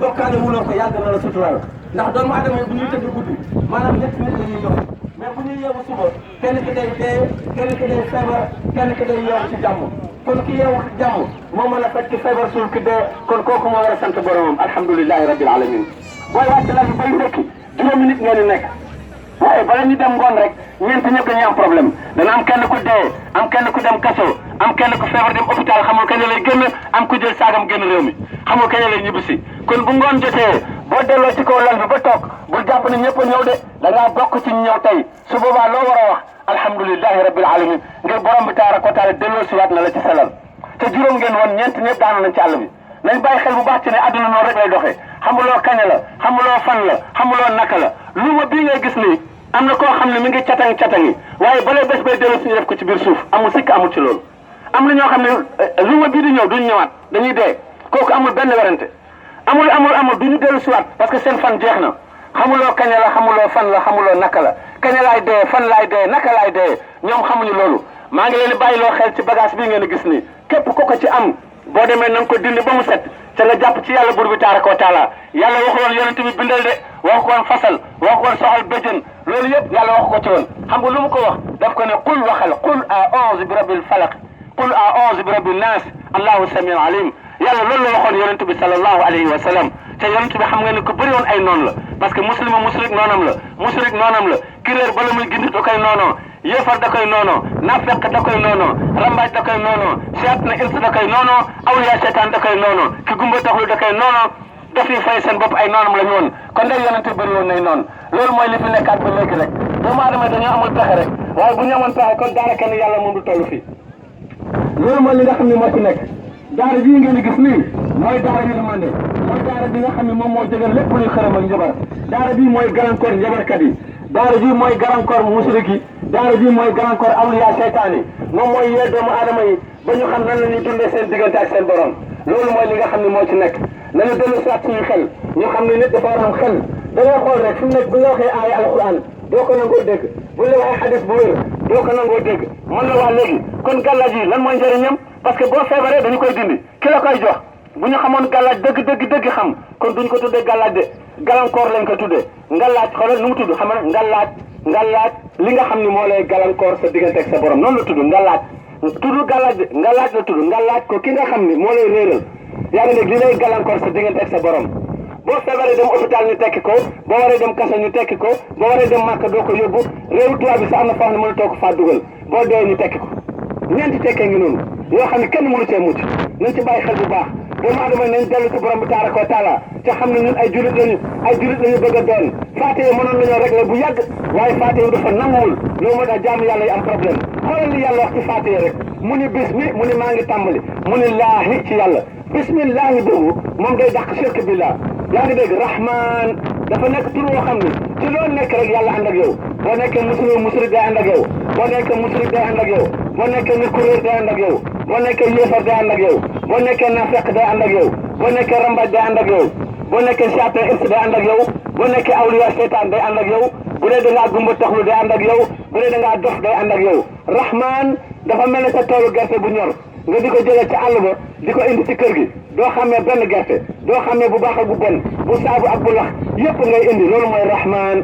bokkaale wuloo ko yàgg na la suturaal ndax doomu aadama yi bu ñuy tëdd guddi maanaam ñetti nit la ñuy jox mais bu ñuy yeewu suba kenn ki day dee kenn ki day feebar kenn ki day yeewu ci jàmm kon ki yeewu ci jàmm moo mën a faj ci feebar suul ki dee kon kooku moo war a sant boromam alhamdulilahi rabbil alamin booy wàcc la bi bay ndekki juróomi nit ngeen di nekk waaye bala ñu dem ngoon rek ñeent ñëpp dañuy am problème dana am kenn ku dee am kenn ku dem kaso am kenn ku feebar dem hôpital xamul kañ lay génn am ku jël saagam génn réew mi xamul kañ lay ñibbisi kon bu ngoon jotee boo delloo ci kaw lal bi ba toog bul jàpp ne ñëpp a ñëw de da ngaa bokk ci ñëw tey su boobaa loo war a wax alhamdulilahi rabbil alamin ngir borom bi tabaraka wa taala delloo si waat na la ci salal te juróom ngeen woon ñeent ñëpp daanu nañ ci àll bi nañ bàyyi xel bu baax ci ne àdduna noonu rek lay doxee xamuloo kañ la xamuloo fan la xamuloo naka la lu ma bii ngay gis nii am na koo xam ne mi ngi catang-catangi waaye balay bés bay dellu suñu def ko ci biir suuf amul sikk amul ci loolu am na ñoo xam ne lu ma bii di ñëw duñ ñëwaat dañuy dee kooku amul benn werante amul duñu dellu siwaat parce que seen fan jeex na xamuloo kañ la xamuloo fan la xamuloo naka la kañ laay dee fan laay dee naka laay dee ñoom xamuñu loolu maa ngi leen di bàyyiloo xel ci bagage bii ngeen gis nii képp ku ko ci am boo demee na nga ko dindi ba mu set te nga jàpp ci yàlla bur bi tabaraka wa taala yàlla waxu woon yonent bi bindal de waxu ko woon fasal waxu ko woon soxal bëjën loolu yëpp yàlla waxu ko ci woon xam nga lu mu ko wax daf ko ne qul waxal qul a'uuzu bi rabbil falaq qul a'uuzu bi rabbin naas allahu samiun alim yàlla loolu la waxoon yonent bi sallallahu alayhi wa sallam te yonent bi xam nga ne ko bëri woon ay noonu la parce que muslima musrik noonam la musrik noonam la kiréer bala muy gindi da koy noonoo yéefar da koy noonoo nafeq da koy noonoo rambaaj da koy noonoo seet na ils da koy noonoo awliya seetaan da koy noonoo ki gumba taxul da koy noonoo dafiy fay seen bopp ay noonam la ñu woon kon day yonent bi bëri woon nay noonu loolu mooy li fi nekkaat ba léegi rek doomu aadama dañoo amul pexe rek waaye bu ñu amoon pexe kon daara kenn yàlla moom du toll fii loolu mooy li nga xam ne moo ci nekk daara bii ngeen di gis nii mooy daara yu demandé mooy daara bi nga xam ne moom moo jëgal lépp luy xërëm ak njabar daara bii mooy gàllankoor njabarkat yi daara bii mooy gàllankoor musrik yi daara bii mooy gàllankoor awliya seytaan yi moom mooy yee doomu aadama yi ba ñu xam nan la ñuy dundee seen diggante ak seen borom loolu mooy li nga xam ne moo ci nekk nañu dellu si waat suñu xel ñu xam ne nit dafa war am xel da ngay xool rek fi mu nekk bu ñu la waxee aaya alquran doo ko nangoo dégg bu ñu la waxee xadis bu wér doo ko nangoo dégg mën la waa léegi kon gàllaaj yi lan mooy njëriñam parce que boo feebaree dañu koy dindi ki la koy jox bu ñu xamoon gàllaaj dëgg xam kon duñ ko tuddee gàllaaj de gàllankoor lañ ko tuddee ngalaaj xoolal nu mu tudd xam nga ngalaaj li nga xam ni moo lay gàllankoor sa diggante ak sa borom noonu la tudd ngalaaj tudd gàllaaj de ngalaaj la tudd ngalaaj ko ki nga xam ni moo lay réeral yaa ngi dégg li lay gàllankoor sa diggante ak sa borom boo feebaree dem hôpital ñu tekki ko boo waree dem kaso ñu tekki ko boo waree dem màkk doo ko yóbbu réewu tubaab bi sax am na foo xam ne mënatoo ko faa dugal boo dee ñu tekki ko ñeenti tekkee ngi noonu yoo xam ne kenn mënu cee mucc nañ ci bàyyi xel bu baax doomu aadama nañ dellu ci borom bi tabaraka wa taala te xam ne ñun ay julit lañu bëgg a doon faate yi mënoon nañoo régler bu yàgg waaye faate yi dafa nanguwul loolu moo tax jaamu yàlla yi am problème xoolal li yàlla wax ci faate yi rek mu ni bismi mu ni maa ngi tàmbali mu ni laahi ci yàlla bismillahi boobu moom day dàq shirk billah yaa ngi dégg rahman dafa nekk tur woo xam ne ci loo nekk rek yàlla ànd ak yow boo nekkee musrik day ànd ak yow boo nekkee musrik day ànd ak yow boo nekkee nit ku réer day ànd ak yow boo nekkee yéefar day ànd ak yow boo nekkee nafeq day ànd ak yow boo nekkee rambaaj day ànd ak yow boo nekkee seytaan irs day ànd ak yow boo nekkee awliya seytaan day ànd ak yow bu dee da ngaa gumba taxlu day ànd ak yow bu dee da ngaa dof day ànd ak yow rahman dafa mel ne sa toolu gerte bu ñor nga di ko jëlee ci àll ba di ko indi ci kër gi doo xamee benn gerte doo xamee bu baax ak bu bon bu saabu ak bu lax yëpp ngay indi loolu mooy rahman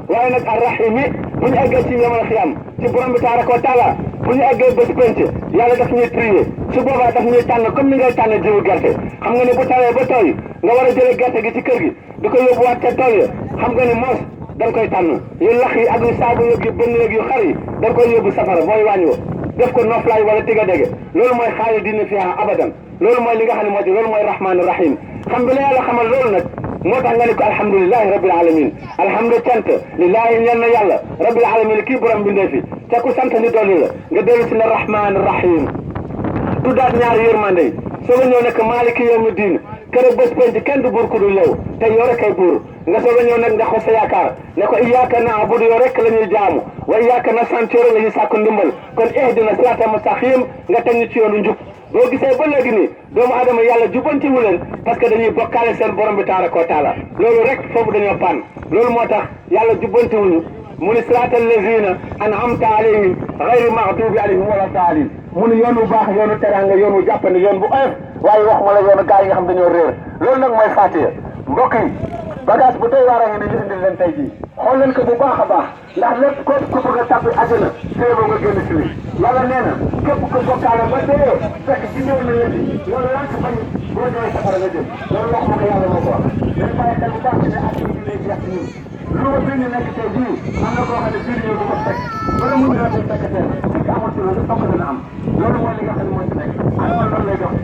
waaye nag arrahim yi bu ñu eggee ci yomal xiyam ci borom bi tabaraka wa taala bu ñu eggee bés penc yàlla daf ñuy trier su boobaa daf ñuy tànn comme ni ngay tànn jiwu gerte xam nga ne bu tawee ba tooy nga war a jëlee gerte gi ci kër gi di ko yóbbuwaat ca tool ya xam nga ne moos da nga koy tànn yu lax yi ak yu saabu yëg yu bënn yëg yu xar yi da nga koy yóbbu safara mooy wàññi def ko noflaay wala tiga dege loolu mooy xaalidina fiha abadan loolu mooy li nga xam ne moo ci loolu mooy rahmaani rahim xam bi la yàlla xamal loolu nag moo tax nga ne ko alhamdulilahi rabbil alamin alhamdu cant lillahi ñeel na yàlla rabbil alamin kii borom bindee fi te ku sant ni dolli la nga dellu si ne rahmaani rahim tuddaat ñaari yërmande yi soo nga ñëw nekk maaliki yawmi diin keroog bés penc kenn du buur ku dul yow te yow rek kay buur nga soog a ñëw nag nga xos sa yaakaar ne ko iyyaka na'budu yow rek la ñuy jaamu wa iyyaka nasta'in la ñuy sàkku ndimbal kon ihdina siraatal mustaqim nga teg ñu ci yoonu njub boo gisee ba léegi nii doomu aadama yàlla jubbanti wu leen parce que dañuy bokkaale seen borom bi tabaraka wa taala loolu rek foofu dañoo pan loolu moo tax yàlla jubbanti wuñu mu ni siraatal lazina an'amta alayhim ghayri maghdubi alayhim wala daalin mu ni yoon bu baax yoonu teraanga yoon bu jàppandi yoon bu oyof waaye waxuma la yoonu gaa yi nga xam dañoo réer loolu nag mooy Fatiha mbokk yi bagage bu doy waar a ngi ne ñu indil leen tey jii xool leen ko bu baax a baax ndax lépp képp ku bëgg a tàbbi àjjana téye nga génn ci li yàlla nee na képp ku bokkaale ba dee fekk ci ñëw na leen loolu lan ci bañ boo dee safara nga jëm loolu wax ma ko yàlla moo ko wax dañ bàyyi xel bu baax ne ak ñu lay jeex ci ñun lu ma bind nekk tey jii am na koo xam ne biir ñëw du ko fekk wala mun na leen fekk tey fekk amul ci loolu fokk dina am loolu mooy li nga xam ne moo ci nekk am na loolu lay dox